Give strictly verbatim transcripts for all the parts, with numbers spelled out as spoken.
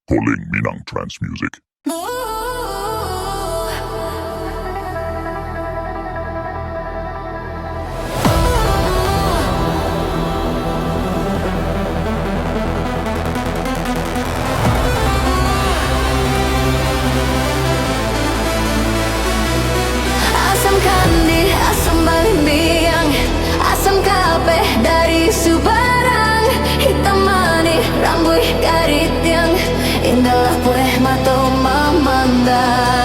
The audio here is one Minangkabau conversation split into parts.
Holeng Minang Trance Music. Asam kandi, asam balimbiang, asam kabeh dari subarang, hitam manih rambuik karitiang, indahlah pueh mato mamandang.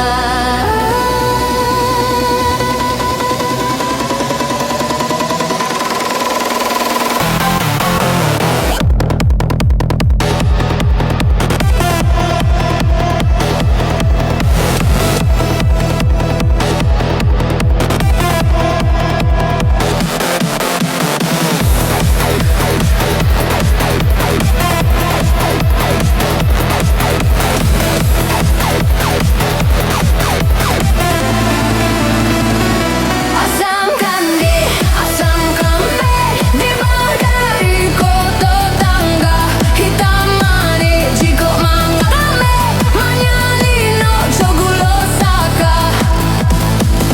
Asam kandi, asam kambek, dibao dari koto tangga, hitam manih jikok mangambek, manyalino jo gulo saka.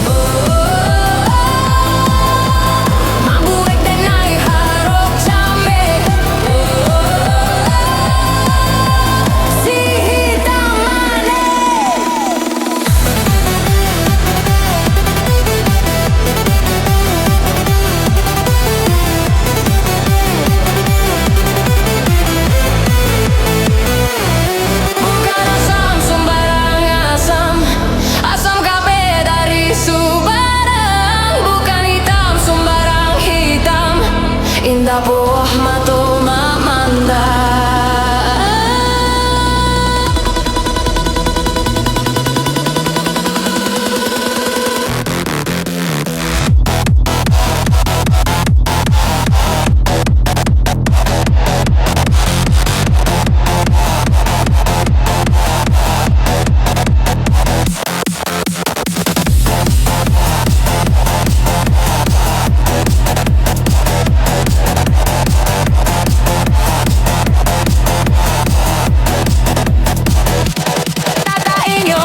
Oh, oh, oh, mambuek denai harok cambe. Oh, oh, oh, si hitam manih. Bukan asam sumbarang asam, asam kabeh dari subarang, bukan hitam sumbarang hitam, indak puah mato mamandang. Tata inyo,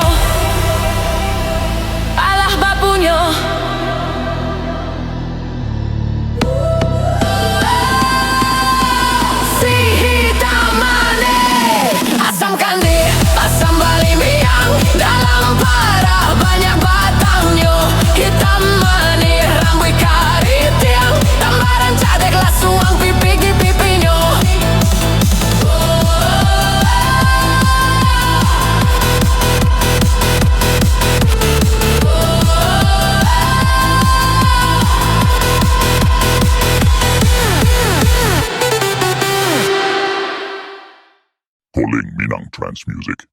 alah bapunyo. Si hitam manih, asam kandi, asam balimbiang, dalam parah banyak batangnyo, hitam manih rambuik karitiang, tambaran cadek lah suang pipigi pipinyo. Holeng Minang Trance Music.